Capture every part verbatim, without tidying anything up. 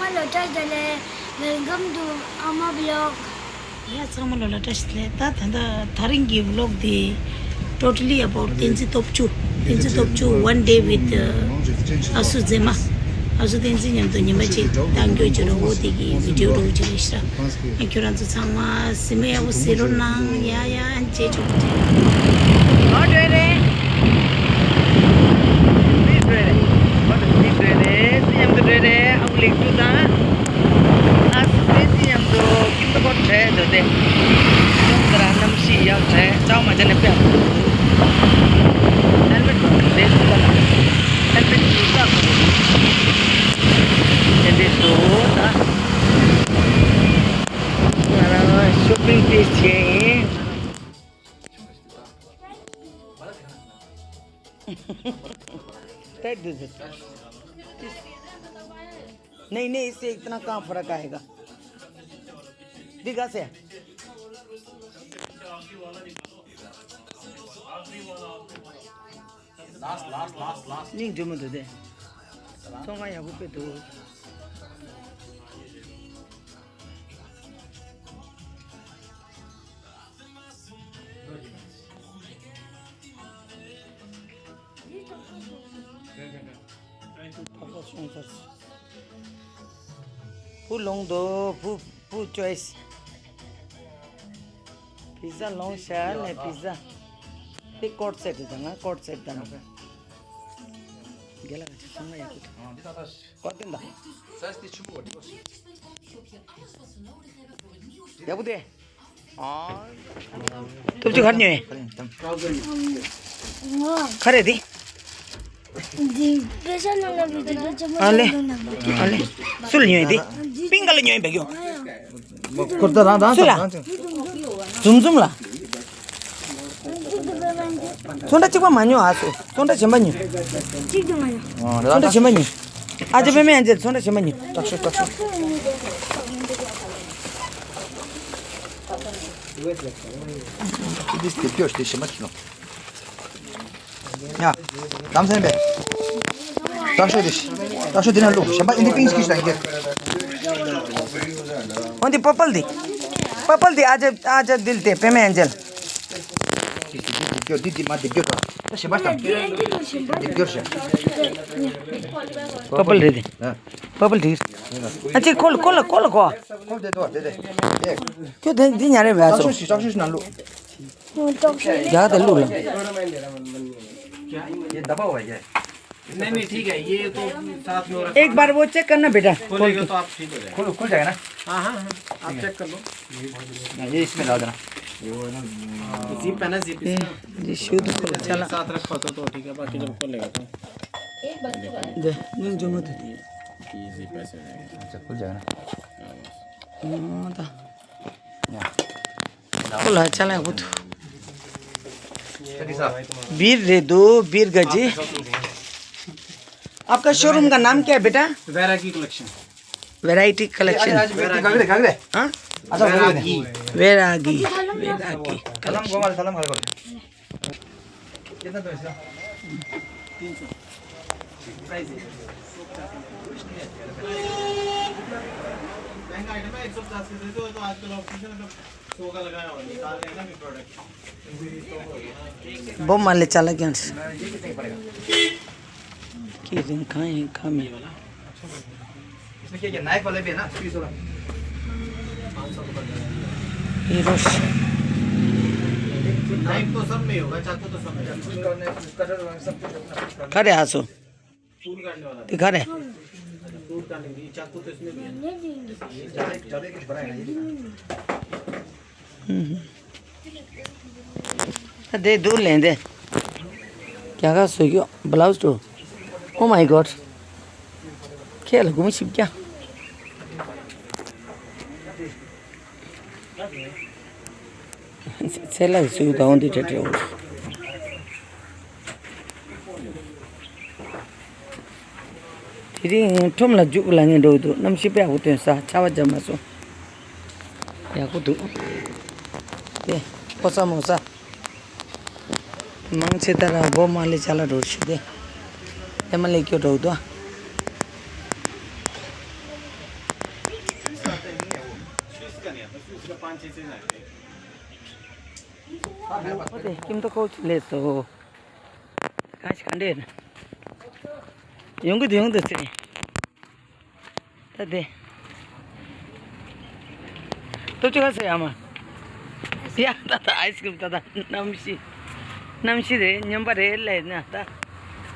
Hello, Welcome to Ama Vlog. ཡ་ཚང་མ་ལོ་ལ་བཀྲ་ཤིས་བདེ་ལེགས། ད་ད་ད་ད་རིང་གི་vlog དེ་totally about བསྟན་འཛིན་སྟོབས་ཆེན། བསྟན་འཛིན་སྟོབས་ཆེན། One day with ཨ་སུ་མཛེས་མ། ཨ་སུ་བསྟན་འཛིན་མཉམ་དུ་ཉི་མ་གཅིག་གཏམ་རྒྱུད་ཀྱི་རོ་བོ་དེ་གི་video འདྲ་བོ་ཅིག་རེད་ཤག་ཨ་ཁྱོད་རང་ཚོ་ཚང་མ་གཟིགས་མོ་ཡག་པོ་གཟིགས་རོགས་གནང་། ཡ་ཡ། ཨ་ནི་བྱས་ཆོག་གི་རེད། ཨོ་འགྲོ་རེད། སུ་འགྲོ་རེད། ཨོ་སུ་འགྲོ་རེད། སུ་མཉམ་དུ་འགྲོ་རེད། ཨ་ཁུ་ལེགས་ཕྲུག་དང་། ཨ་སུ་བསྟན་འཛིན་མཉམ་དུ་ཁྱིམ་དུ་སྐོར་བྲལ་འགྲོ་དེ། ཁྱོད་ཚོ་རང་གནམ་གཤིས་ཡག་རེད། ཅང་མ་བྱས་ནས་དཔེ་ཡག་པོ་འདུག helmet་དེ་ཚོ་ལ་helmet་ཞིག་བཏགས་དགོས་རེད། དེ་འདྲས་འདུག་ད། ང་རང་shopping་དེ་བྱས་ཡིན། That is it. नहीं, नहीं, इससे इतना कहाँ फर्क आएगा? दिखा से। Last, last, last, last. ཉིང་འགྲིམ་མི་འདུག་དེ། ཚོང་ཁང་ཡག་པོ་དཔེ་འདུག་བུ་ལོང་དོ། བུ་བུ་choice། Pizza ལོང་ཤར་ནས་pizza། དེ་ཀོར་སེ་ཊི་དང་ང་ཀོར་སེ་ཊི་དང་། རྒན་ལགས་ཀྱི་ཚང་མ་ཡག་པོ་འདུག་ཨ་འདི་ད་ད། ཀོར་སེ་ཊི་དང་། སའི་ཛི་དེ་ཆེན་པོ་བ་འདི་ཀོར་སེ་ཊི། ཡག་པོ་དེ། ཨ། ཐུབ་ཆུ་གར་ཉོས། ག་རེ་དེ། འདི་པེ་ཤ་ནང་ལ་བི་དེ་ཆེན་མོ་ཨ་ལེ། ནང་ལ་བི་དེ། ཨ་ལེ། སུ་ལ་ཉོས་དེ། པིང་ག་ལ་ཉོས་པའི་ཡོ། ཁོ་ད་རང་རང་སུ་ལ། རང་རང་འཛུམ་འཛུམ་ལ། ཚོན་ཁྲ་གཅིག་པ་མ་ཉོ་ཨ་སུ། ཚོན་ཁྲ་གཞན་པ་ཉོ། གཅིག་ཏུ་མ་ཉོ། ཚོན་ཁྲ་གཞན་པ་ཉོ། ཨ་ཅེ་པེ་མེ་ཨན་ཅེ་ཚོན་ཁྲ་གཞན་པ་ཉོ། སྟག་ཤོད་སྟག་ཤོད། འདི་སྟེར་རྒྱུ་ཞིག་གཞན་པ་ཁྱེར་ནོ། ཡ། གཏམ་སེམས་པས། སྟག་ཤོད་འདི། སྟག་ཤོད་འདི་ན་བླུགས། གཞན་པ་ཨིན་དི་པིང་སི་ཁྱི་ཞིག་དང་ཁྱེར། འོན་ཏེ་པར་པལ་འདི། པར་པལ་འདི་ཨ་ཅེ་ཨ་ཅེ་འདི་ལ་སྟེར་པེ་མེ་ཨན་ཅེ་ལ། འདི་འདི་འདི་མ་འདི་འདི་ད། ད་གཞན་པ་དང་། འདི་འདི་ཤ། པར་པལ་རེད་དེ། ཨ། པར་པལ་འདི། ཨ་ཅེ་ཁོ་ལ་ཁོ་ལ་ཁོ་ལ་ཁོ། ཁོ་དེ་དོ་དེ་དེ། ཁྱོད་དེ་འདི་ཉར་རེ་བས་སོ། ཅག་ཤུ་ཤུ་ན་ལུ། རྒྱ་དེ་ལུ་ལ། ये दबा हुआ है ये। नहीं, नहीं, ठीक है, ये तो साथ में रखो। एक बार वो चेक करना बेटा। खोल खोलेगा के। तो आप ठीक हो जाएगा। खुल, खुल जाएगा ना? हाँ, हाँ, हाँ, आप चेक कर लो। ये इसमें डाल देना। ये वो है ना, जिप है ना, जिप इसका। ये शुद्ध खोल चला। साथ रखो तो, तो ठीक है, बाकी जब खोलेगा तो। दे, नहीं, जो मत। ये जिप ऐसे रहेगा। अच्छा, खुल जाएगा ना? हाँ, तो। या। खोला, चला, वो तो। बीर रे दो, बीर गजी। आपका शोरूम का नाम क्या है बेटा? वैरागी कलेक्शन। Variety collection. घाघरे, घाघरे। हाँ? अच्छा, घाघरे। वैरागी, वैरागी, वैरागी सलाम कलेक्शन। गोमाल सलाम हर कोई। कितना तो इसका? तीन सौ। प्राइस है। महंगा आइटम है, एक सौ पचास के देते हो तो आजकल ऑफिशियल मतलब सौ का लगाया हुआ है, निकाल रहे हैं ना अभी प्रोडक्ट। बहुत माल ले चला गया। ये कितने का पड़ेगा? की रिंग खाए हैं, खा में। इसमें क्या क्या नाइफ वाला भी है ना, पीस वाला? ये रोश। नाइफ तो सब में ही होगा, चाकू तो सब में। कटर वगैरह सब कुछ अपना। खा रहे आसो। फूल काटने वाला। दिखा रहे। फूल काटने के लिए चाकू तो इसमें भी है। ये ज्यादा, ज्यादा कुछ बड़ा है ना, ये। हम्म, हम्म। दे, दूर लें दे। क्या कहा, सोइयो, ब्लाउज तो। Oh my God। खेल घूम छिप क्या? सेला सुई गाउँ दे टेटे हो। དེ་རིང་ཁྲོམ་ལ་རྒྱུག་ལ་ངན་འགྲོ་འདུག་གནམ་གཤིས་དཔེ་ཡག་པོ་སྟོན་ས། ཆར་པ་བརྒྱབ་མ་སོང་། ཡག་པོ་འདུག་དེ་ཕོ་ས་མོ་ས། མང་ཆེ་ད་ར་སྒོ་མ་ལས་ཅ་ལ་འགྲོ་ཤི་དེ། ཨེ་མ་ལས་སྐྱོ་འགྲོ་འདུག་ཨོ་དེ་ཁྱིམ་ཐོག་ཁོག་ཅིག་སླེབས་སོང་། གང་ཞིག་ག་འདྲ་ཡོད་ན། ཡོང་གི་འདུག་ཡོང་གི་འདུག་ཟེར། ད་དེ། སྟོབས་ཆུ་ག་ཟེར་ཡ་མ། ཡ་ད་ད་ཨའི་སི་ཀི་རིམ་ད་ད་གནམ་གཤིས། གནམ་གཤིས་རེད་སྨྱོན་པ་རེད་ལས་ན་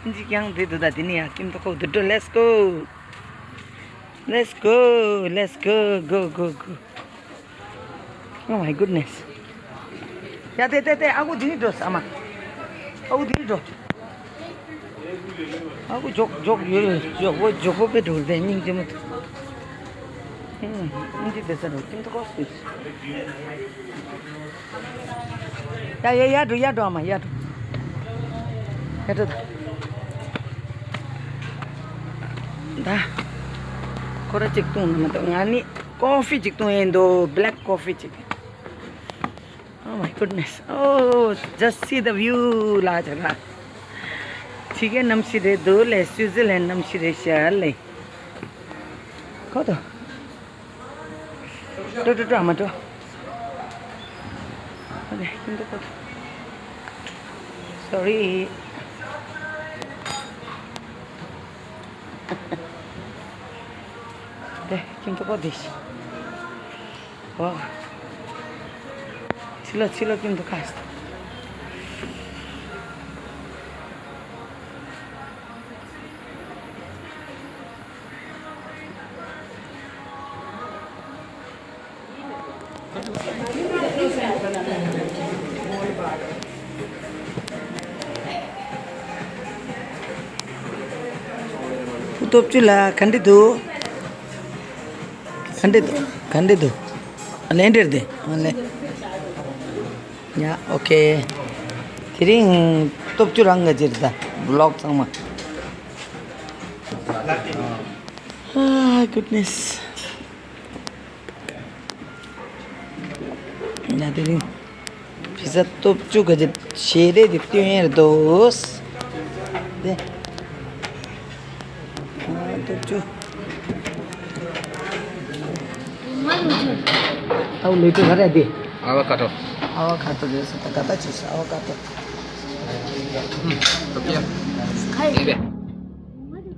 ད། ཅི་ཀྱང་དེ་འདུག་ད་དེ་ནི་ཡ་ཁྱིམ་ཐོག་ཁོག་དུ་འགྲོ། Let's go. Let's go, let's go, go, go, go. Oh my goodness. ཡ་ཏེ་ཏེ་ཏེ། ཨ་ཁུ་འདི་ནས་འགྲོ་ས་མ། ཨ་ཁུ་འདི་ནས་འགྲོ། ཨ་ཁུ་འཇོག་འཇོག་ཡོད་འཇོག་པོ་འཇོག་པོ་པེ་འགྲོ་རེད་སྙིང་རྗེ་མོ། ཨུམ། སྙིང་རྗེ་དེ་ས་རེད་ཁྱིམ་ཐོག་ཁོག་སུ། ཡ་ཡ་ཡར་འགྲོ་ཡར་འགྲོ་ཨ་མ་ཡར་འགྲོ། ཡར་འགྲོ་ད། ད། ཁོ་ར་གཅིག་བཏུང་ན་མ་གཏོགས་ང་ནི་ཀོ་ཧྥི་གཅིག་བཏུང་ཡིན་འདུག Black coffee གཅིག Oh my goodness. Oh, just see the view ལ་ཅག་ལ། ཕྱི་རྒྱལ་གནམ་གཤིས་རེད་འདུག་ལས་སུའི་ཙི་ལན་གནམ་གཤིས་རེད་ཤག་ལས། ཁོ་ཐོ། ཏོ་ཏོ་ཏོ་ཨ་མ་ཏོ། ཨ་ལས་ཁྱིམ་ཐོག་ཁོ་ཐོ། Sorry. དེ་ཁྱིམ་ཐོག་ཁོ་དེ་ཤི། ཨོ། ཕྱི་ལོགས་ཕྱི་ལོགས་ཀུན་ཏུ་ཁ་ཤས། སྟོབས་བཅུ་ལ་ག་འདྲ་འདུག་ག་འདྲ་འདུག་ག་འདྲ་འདུག་ཨ་ལན་འདྲེར་དེ་ཨ་ལན། ཡ་ཨོ་ཁེ། དེ་རིང་སྟོབས་བཅུ་རང་ག་ཅིར་ད་བི་ལོག་ཚང་མ། Ah, goodness. ཡ་དེ་རིང་། བི་ཟ་སྟོབས་བཅུ་ག་ཅིར་ཞལ་རས་དེ་སྟོན་ཡར་འདུག་དེ། ཨ་སྟོབས་བཅུ། ཨའོ་ལུས་དུ་ག་རེ་དེ། ཨ་བ་ཀ་ཏོ། ཨ་བ་ཀ་ཏོ་རེད་ཟེར་ད་ག་ད་ཅི་ཟེར་ཨ་བ་ཀ་ཏོ། ཧུམ། ཏོ་ཀི་ཡ། ཁ་ཡི། ཡིན་པས།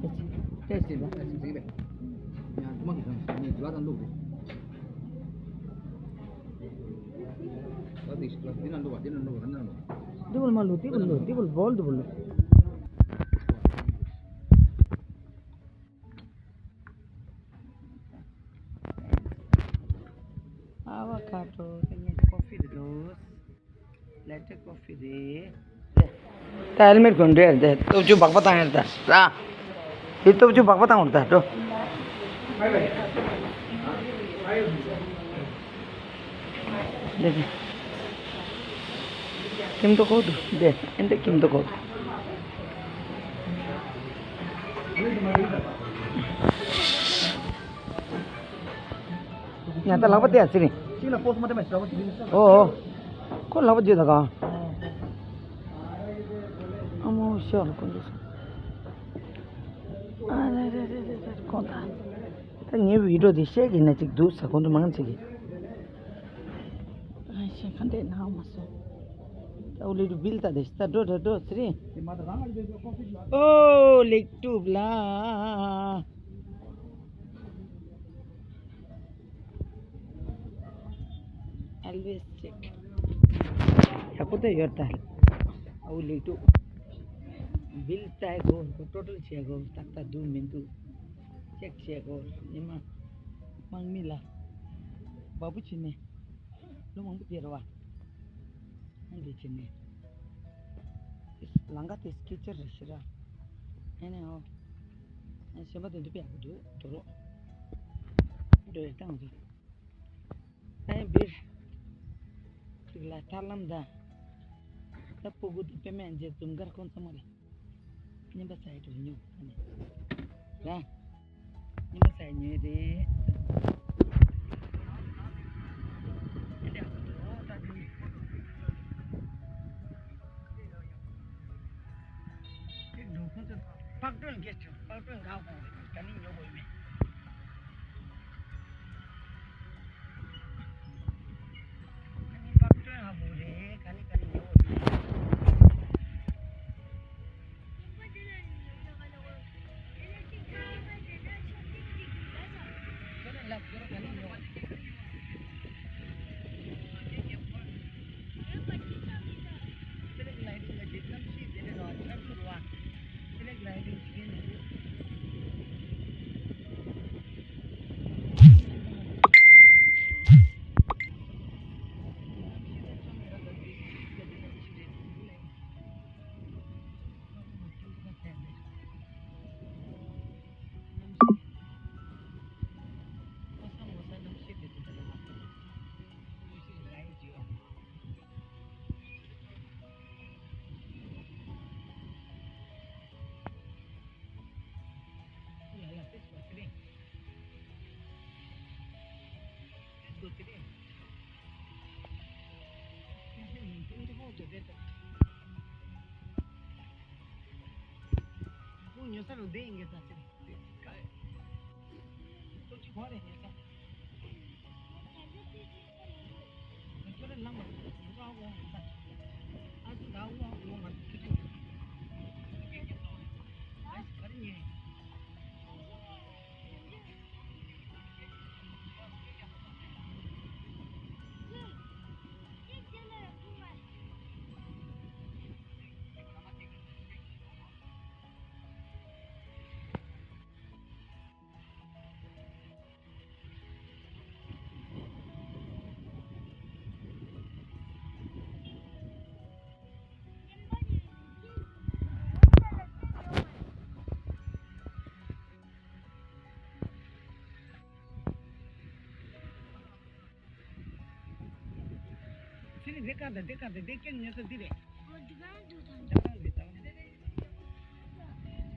ཏེ་ཅི་ལ་ཡིན་པས། ཡང་ཐུ་མ་གི་ཁང་ནི་ལ་དང་ལུག་རེད། ལ་དེ་ལ་དེ་ན་ལུག་པ་དེ་ན་ལུག་པ་ན་ལུག་པ། འདི་བོ་མ་ལུག་འདི་བོ་ལུག་འདི་བོ་བོལ་འདི་བོ་ལུག་ཨ་བ་ཀ་ཏོ་དེ་ངས་ཀོ་ཕི་རེད་འདུག་ལེ་ཏེ་ཀོ་ཕི་རེད། ད་ཧེལ་མེད་གོན་འདྲ་རེད་སྟོབས་བཅུ་སྦག་པ་བཏང་ཡར་ད་ར། དེ་སྟོབས་བཅུ་སྦག་པ་བཏང་བར་ད་འགྲོ། དེ་དེ། ཁྱིམ་ཐོག་ཁོག་ཏུ་དེ་ཨེ་འདྲ་ཁྱིམ་ཐོག་ཁོག་ཏུ། ཡང་ད་ལག་པ་དེ་ཡ་ཚེ་རིང་། ཅིག་ལ་པོ་སི་མ་དེ་མ་ཤི་ལག་པ་དེ་མིན་ས། ཨོ་ཨོ། ཁོ་ལག་པ་བརྗོད་ད་ག་ཨ་མོ་ཤོག་ལ་ཁོ་འདུག་སོང་། ཨ་རེ་རེ་རེ་རེ་རེ་ཁོང་ད། ད་ངའི་བི་ཌིའོ་དེ་ཤེར་གྱིས་ན་ཅིག་འདུག་ས་ཁོང་ཚོ་མང་ཆེ་གི་ཨ་ཤེ་ཁ་འདྲེ་ནང་མ་སོང་། ད་འོ་ལེ་རུ་བིལ་ད་དེ་ཤི་ད་འགྲོ་འགྲོ་འགྲོ་ཚེ་རིང་། ཨོ་ལེགས་གྲུབ་ལ། Always check. ཡག་པོ་ད་ཡོད་ད། ཨའུ་ལེགས་འདུག་བིལ་ལྟ་དགོས་ཀྲོ་ཀྲོལ་བྱེད་དགོས་ཏག་ཏག་འདུག་མི་འདུག་ཅེག་བྱེད་དགོས་ཉི་མ། དམག་མི་ལ། བ་སྤུ་བྱིན་ནས། ལོ་མང་པོ་དེ་རེད་བ། ཨ་འདི་བྱིན་ནས། ལང་ཀ་དེ་སྐད་ཆ་རེད་ཤི་ར། ཨེ་ནས་ཨོ། ཨེ་གཞན་པ་དེ་འདུག་པའི་ཡག་པོ་འདུག་དོ་རོ། འགྲོ་ཡག་སྟངས་འདུག་ཨེ་བིར། ཅིག་ལ་ཐར་ལམ་ད། ད་སྤུ་གུ་དེ་པད་མ་རྗེ་འཛུམ་དཀར་ཁོང་ཚང་མ་ལ། རྔན་པ་ཚ་ཡི་དྲི་ཉོ་ཁ་ནས། ར། རྔན་པ་ཚ་ཡི་ཉོས་རེད། ཨེ་འདྲ་ཨ་ཁུ་ཏོ་ད་དེ་ནི། དེ་འདུག་ཁོང་ཚོ་པག་ཀྲོན་གེ་ཆུ་པག་ཀྲོན་ག་གོང་རེད་ད་ནི་ཉོ་དགོས་མེད།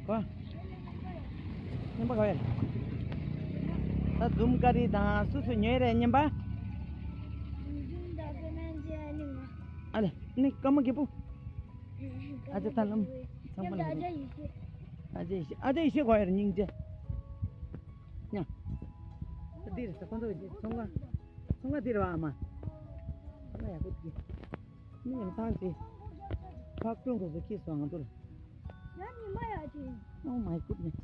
གོ། སྙན་པ་ག་བས། ད་འཛུམ་དཀར་རི་དང་སུ་སུ་ཉོས་རེད་སྙན་པ། ཨ་ལེ་ནི་སྐར་མ་རྒད་པོ། ཨ་ཅེ་ད་ལམ་ཚང་མ་ལ། ཨ་ཅེ་ཡེ་ཤེས། ཨ་ཅེ་ཡེ་ཤེས་ག་བས་སྙིང་རྗེ། ཉ། ད་འདི་རེད་ས་ཁོང་ཚོ་ཚོང་ཁང་། ཚོང་ཁང་འདི་རེད་བ་ཨ་མ། ཚོང་ཁང་ཡག་པོ་འདུག་ནི་ཡང་ཐང་ཅེ། ཕག་ཀྲུང་གོ་སུ་ཁྱི་སོང་ང་ཚོ་ལ། ཡང་ཉི་མ་ཡག་ཅེ། Oh my goodness.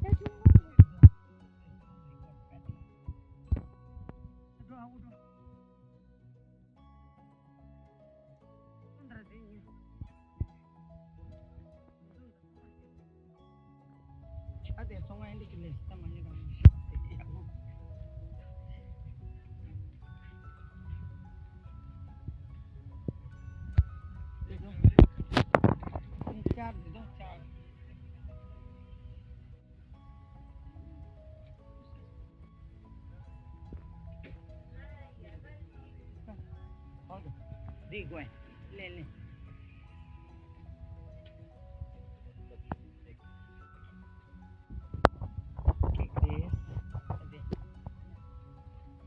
ད་ཚོང་ཁང་། ཨ་དེ་སོང་ང་ཨེ་འདི་ཀི་ལེ་སི་ད་མ་ཉེ་རང་ཡག་པོ། དེ་དོ། ཅར་དེ་དོ་ཅར། འདི་དགོས། ལེན་ལེན།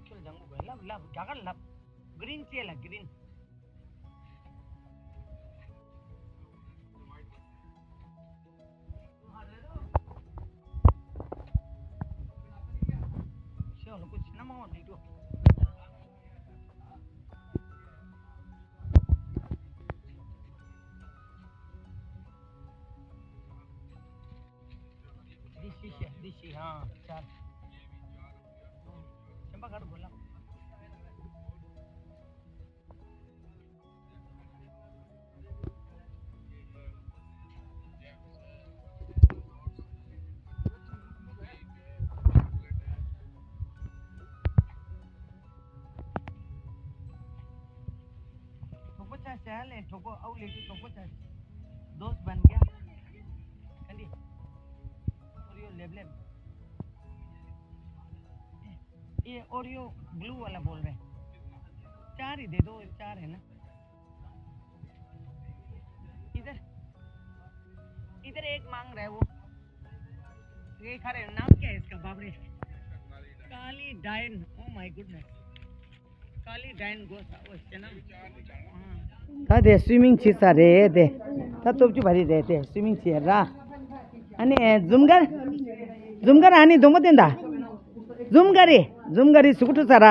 ཁྱོད་ལྗང་གུ་དགོས། ལབ་ལབ་རྒྱ་གར་ལབ། གི་རིན་ཅེ་ལ་གི་རིན། འདི་ཤི་ཤི་འདི་ཤི་ཧང་ཅར། ཤན་པ་གར་དགོས་ལ། གྲོགས་པོ་ཆ་བྱ་ལས་གྲོགས་པོ་ཨའུ་ལེ་ཀུ་གྲོགས་པོ་ཆ། दोस्त बन गया। कंडी। और यो लेब लेब। ये और यो ब्लू वाला बोल रहे हैं। चार ही दे दो, चार है ना। इधर, इधर एक मांग रहा है वो। ये खा रहे हैं, नाम क्या है इसका? बाप रे, काली डायन। Oh my goodness। काली डायन गोसा वो है ना। ད་དེ་སུའི་མིང་བྱེད་ས་རེད་དེ། ད་སྟོབས་ཆུ་བ་རི་རེད་དེ་སུའི་མིང་བྱེད་ར། ཨ་ནི་འཛུམ་དཀར། འཛུམ་དཀར་ཨ་ནི་སྡོང་པོ་བསྟན་ད། འཛུམ་དཀར་རི། འཛུམ་དཀར་རི་ཟུག་ཁྲུ་ས་ར།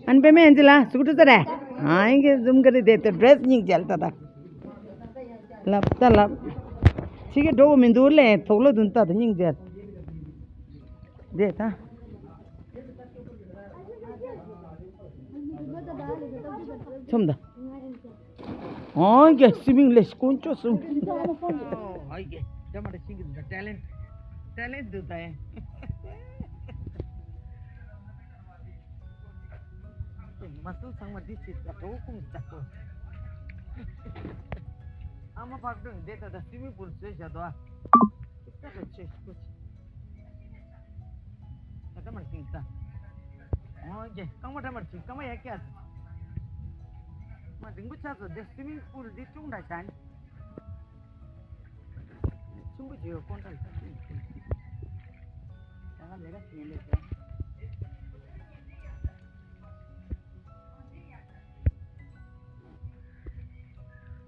ཨ་ནི་པེ་མེ་ཨན་ཅི་ལ་ཟུག་ཁྲུ་ས་ར། ཨ་ཡིན་གི་འཛུམ་དཀར་རི་དེ་དེ་ཌེ་རེ་སི་སྙིང་རྗེ་ལ་ད་ད། ལབ་ད་ལབ། ཕྱི་གི་འགྲོ་གི་མི་འདུག་ལེ་དོག་ལོ་དུན་ད་ད་སྙིང་རྗེ། དེ་ད། ཚོམ་ད། ཨང་གེ་སི་མིང་ལེ་དཀོན་མཆོག་གསུམ། ཨང་གེ་ད་མ་ད་ཤིང་གི་ད་ཊེ་ལེན་ཊི་ཊེ་ལེན་ཊི་འདུག་ད་ཡ། མ་སུ་ཚང་མ་འདི་ཅི་ད་གྲོགས་ཀུན་ད་གོ། ཨ་མ་ཕག་གྲུ་འདི་ད་ད་སི་མིང་པུལ་བཟོས་བཞག་འདུག་ཨ། ད་ད་ཆེ་ཤོས། ད་ད་མར་ཅིག་ད། ཨོ་ཀེ། རྐང་པ་ད་མར་ཅིག་རྐང་པ་ཡར་བཀྱག་ཟེར། མ་རིང་པོ་ཆགས་སོང་། དེ་སི་མིང་པུལ་འདི་ཅུང་འདྲ་བྱ་ནི། ཆུང་པོ་བྱེད་ཡོད་ཀོན་ཀྲེག་ད་ཆུང་ཆུང་། ད་ང་ལས་ཀ་བྱེད་ཡིན་ལས་ཟེར།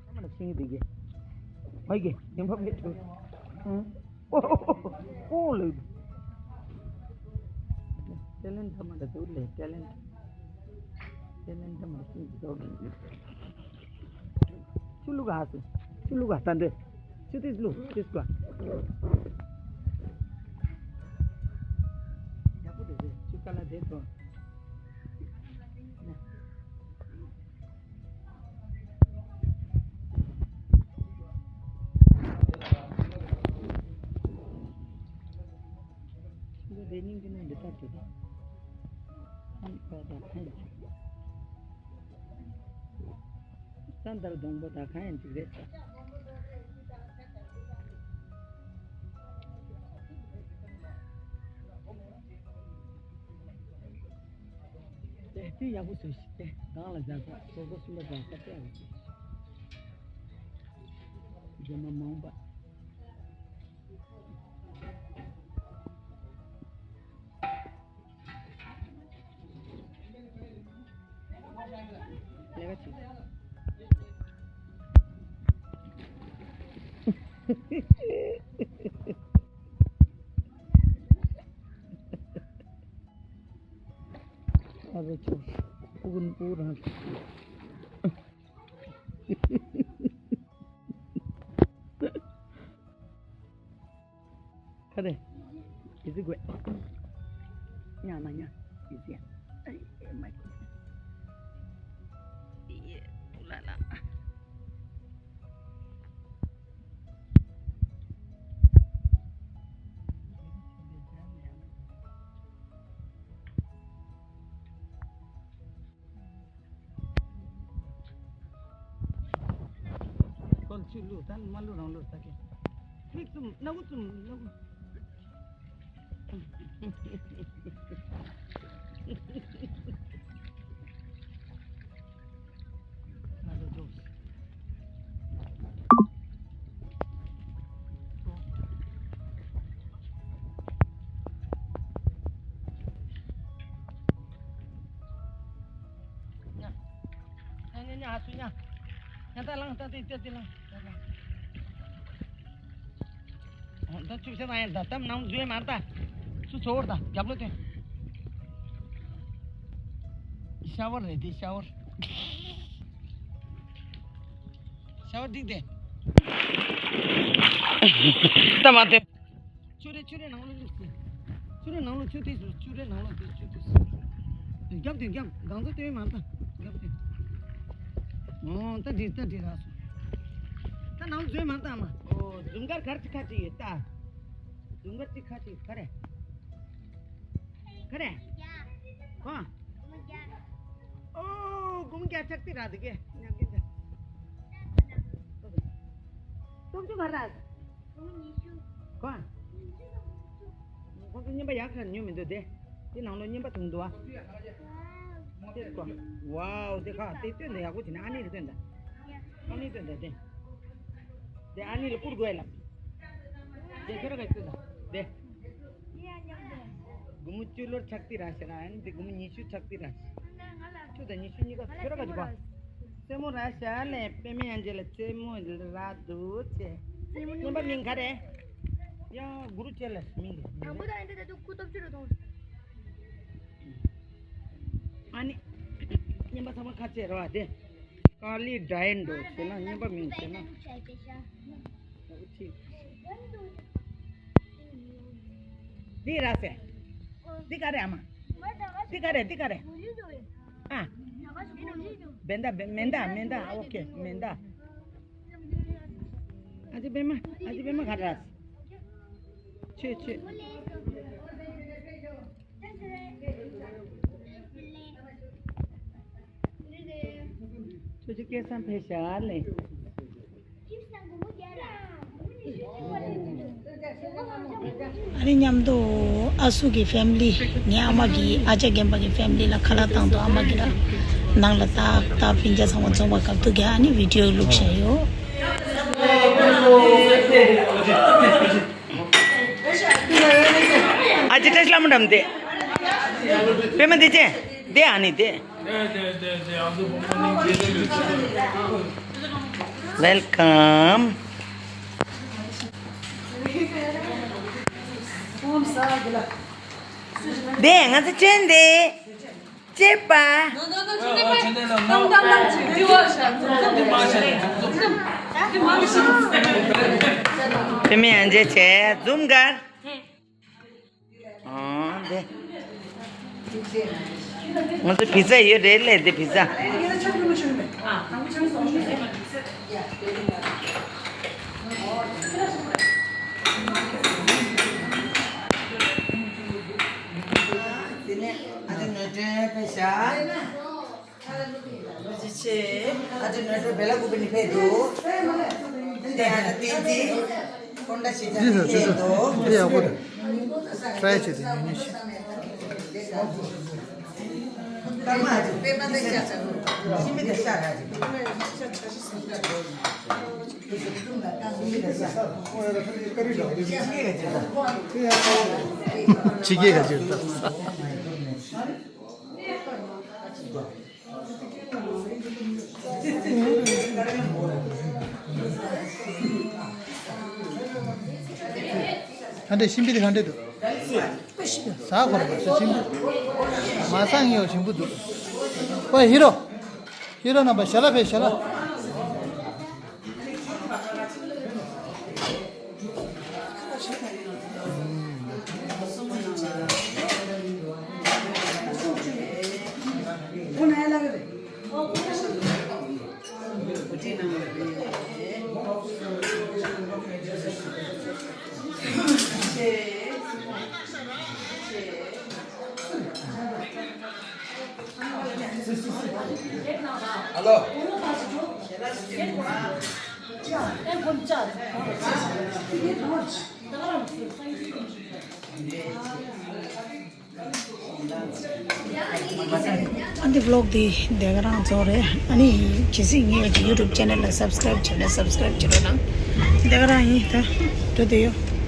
ཨ་མ་ལ་ཤིང་འདི་གི། ཨོ་ཀེ། ཉམས་ཕབ་གི་ཐུག་ཨོ་ལེ། ཊེ་ལེན་ཊི་མ་ལ་དུ་ལེ། ཊེ་ལེན་ཊི། ཊེ་ལེན་ཊི་མ་ལ་ཤིང་འདི་དོ། ཆུ་བླུག་ག་ཧ་སི། ཆུ་བླུག་ག་ད་འདི། ཆུ་ཏིས་བླུག་ཏིས་ག་ཡག་པོ་འདུག་ཟེར། ཆུ་ཀ་ལ་དེ་དོ། འདི་རེ་ནིང་གི་ནང་འདི་ལྟར་འདུག་ཨ་ནི་ཁོ་ད་ཕན་ཅིག་ས་འདར་སྡོང་པོ་ད་གང་ཡང་ཅིག་རེད་ད། དེ་དེ་ཡག་པོ་བཟོས་ཤིག་དེ་གང་ལ་འཛག་ས་གྲོད་ཁོག་སུན་པ་འཛག་ས་དེ་ཡག་པོ་བཟོས་ཤིག་རྒྱ་མ་མང་པ། ལས་ཀ་བྱེད། ཨ་བེ་ཆོ། ཕྲུ་གུ་ཕྲུ་གུ་རང་། ཁ་རེ། ཨི་ཟི་དགོས། ཉ་མ་ཉ། ཨི་ཟི་ཡ། ཨེ་མ་ཀོ། ཨི་ཡེ། ཨུ་ལ་ལ། ཁོ་ལ་ཆུ་བླུགས་ད་མ་བླུགས་རང་བླུགས་ད་ཀྱེ། མིག་བཙུམ་སྣ་བུག་བཙུམ་སྣ་བུག་སྣ་བུག་འཇོག་ཉ། ཉ་ཉ་ཉ་ཨ་སུ་ཉ། ཉ་ད་ལངས་ད་དེ་དེ་དེ་ལངས་ད་ལངས། ད་ཆུ་བཤད་ན་ཡང་ད་དམ་ནང་འཛུལ་མ་ད། ཆུ་ཚོ་བར་ད་རྒྱབ་ལོ་དེ། ཤ་བར་རེད་དེ་ཤ་བར། ཤ་བར་འགྲིག་དེ། ད་མ་དེ། ཆུ་རེ་ཆུ་རེ་ནང་ལོགས་ལུག་སི། ཆུ་རེ་ནང་ལོགས་ཆུ་ཏིས་སུ་ཆུ་རེ་ནང་ལོགས་ཏིས་ཆུ་ཏིས་སུ། རྒྱབ་ཏེ་རྒྱབ་གང་ཚོ་ལྟོས་མ་ལྟ་རྒྱབ་ཏེ། འོ་ད་འགྲིག་ད་འགྲིག་རག་སོང་། ད་ནང་ལོགས་འཛུལ་མ་ལྟ་མ། འོ་འཛུམ་དཀར་གར་ཅིག་ཁ་ཅིག་ཡོད་ད། འཛུམ་དཀར་ཅིག་ཁ་ཅིག་ག་རེ། ག་རེ། གང་། ཨོ་དགུང་བརྒྱ་ཆག་ཏི་རག་འདུག་གེ་ཉག་གེ་ད། སྟོབས་ཆུ་ག་རག་གང་། ཁོང་ཚོ་རྔན་པ་ཡག་ཁ་ཉོ་མི་འདུག་དེ། དེ་ནང་ལོ་རྔན་པ་འཐུང་འདུག་ཨ། དེ་ཀོ། ཝའོ་དེ་ཁ་དེ་སྟོན་དེ་ཡག་པོ་བྱས་ནས་ཨ་ནི་གི་སྟོན་ད། ཨ་ནི་སྟོན་ད་དེ། དེ་ཨ་ནི་ལ་བསྐུར་དགོས་ལ། དེ་ཁྱོད་ར་ག་སྟོན་ད་དེ། དགུང་མོ་བཅུ་ལོར་ཆག་ཏི་ར་ཤི་ར་ཨ་ནི་དེ་དགུང་མོ་ཉི་ཤུ་ཆག་ཏི་ར་ཤི། བཅུ་དང་ཉི་ཤུ་གཉིས་ཀ་ཁྱོད་ར་ག་འཇུག་པ། རྩེད་མོ་ར་ཤ་ལས་པད་མའི་ཨན་ཇེ་ལ་རྩེད་མོ་ར་འདུག་ཅེས། རྔན་པ་མིང་ག་རེ། ཡང་གུ་རུ་ཅེ་ལ་མིང་གི་དང་པོ་དང་ཨེ་འདྲ་ད་དུ་སྐུ་སྟོབས་ཆེ་རུ་གཏོང་། ཨ་ནི། རྔན་པ་ཚང་མ་ཁ་ཆེ་རེད་བ་དེ། ཀ་ལི་ཌ་ཡན་འགྲོ་ཟེར་ན་རྔན་པ་མིང་ཟེར་ན། འདི་ར་ཟེར། འདི་ག་རེ་ཨ་མ། འདི་ག་རེ་འདི་ག་རེ། ཨ། བེན་ད་བེ་མེན་ད་མེན་ད། ཨོ་ཁེ། མེན་ད། ཨ་ཅེ་པད་མ། ཨ་ཅེ་པད་མ་ག་རེ་རེད། ཆོས་ཆོས། ཆོས་ཆོས་སྐལ་བཟང་ཕེབས་ཤག་ལེ། ཨ་ནི་མཉམ་དུ་ཨ་སུ་གི་ཕེ་མི་ལི། ངའི་ཨ་མ་གི་ཨ་ཅག་རྒན་པ་གི་ཕེ་མི་ལི་ལ་ཁ་ལག་བཏང་འདུག་ཨ་མ་གི་ལ། ནང་ལ་ཏག་ཏག་སྤུན་ཀྱག་ཚང་མ་འཛོམས་པ་སྐབས་དུས་ཀྱི་ཨ་ནི་བི་ཌི་ཡོ་བླུགས་བཞག་ཡོད། ཨ་ཅེ་བཀྲ་ཤིས་ལྷ་མོ་འགྲམ་བསྡད། པད་མ་བསྡད་ཅེ། བསྡད་ཨ་ནི་བསྡད། Welcome. བསྡད། ང་ཚོ་ཅན་བསྡད། ཅེས་པ། དེ་མིན་ཡང་རྗེས་བྱས་འཛུམ་དཀར། ཨང་དེ། ང་ཚོ་བི་ཛ་ཡོད་རེད་ལས་དེ་བི་ཛ། དེ་ནས་ཨ་ཅེ་ནོར་སྒྲོན་ཕེབས་ཤག་ཨ་ཅེ་ཆེ། ཨ་ཅེ་ནོར་སྒྲོན་བེ་ལ་ཀུ་པི་ནས་ཕེབས་འདུག་དེ་ཨ་ཅེ་བསྟན་འཛིན། ཀོན་ཌ་ཤེས་ཅག་ནས་ཕེབས་འདུག་དེ་ཡག་པོ་རེད། ཊ་རའི་བྱས་ཏེ་ཉོ་ཉོ་ཤིག་སྐར་མ་ཨ་ཅེ་པད་མ་དེ་ཤ་ཚ་ཤི་མི་དེ་ཤ་ར་ཅེ། ཕྱི་རྒྱལ་ག་ཅིག་ད། ད་འདྲ་ཤིང་པི་དེ་ག་འདྲ་འདུག་ཟ་དགོས་རེད་པ། ཤིང་པི་མ་སངས་ཡོད་ཞིམ་པོ་འདུག་ཨོ་ཧི་རོ། ཧི་རོ་རྣམ་པ་ཞལ་ལག་ཕེབས་ཞལ་ལག Hello. ཨ་འདི་བི་ལོག་འདི་དེ་ག་རང་ཚོ་རེད། ཨ་ནི་ཇི་སྲིད་ངའི་ཡུ་ཊུབ་ཆེ་ནལ་ལ་སབ་སི་ཀ་རའིབ་བྱས་ན་སབ་སི་ཀ་རའིབ་བྱེད་རོགས་གནང་། དེ་ག་རང་ཡིན། ད་འགྲོ་དེ་ཡོད།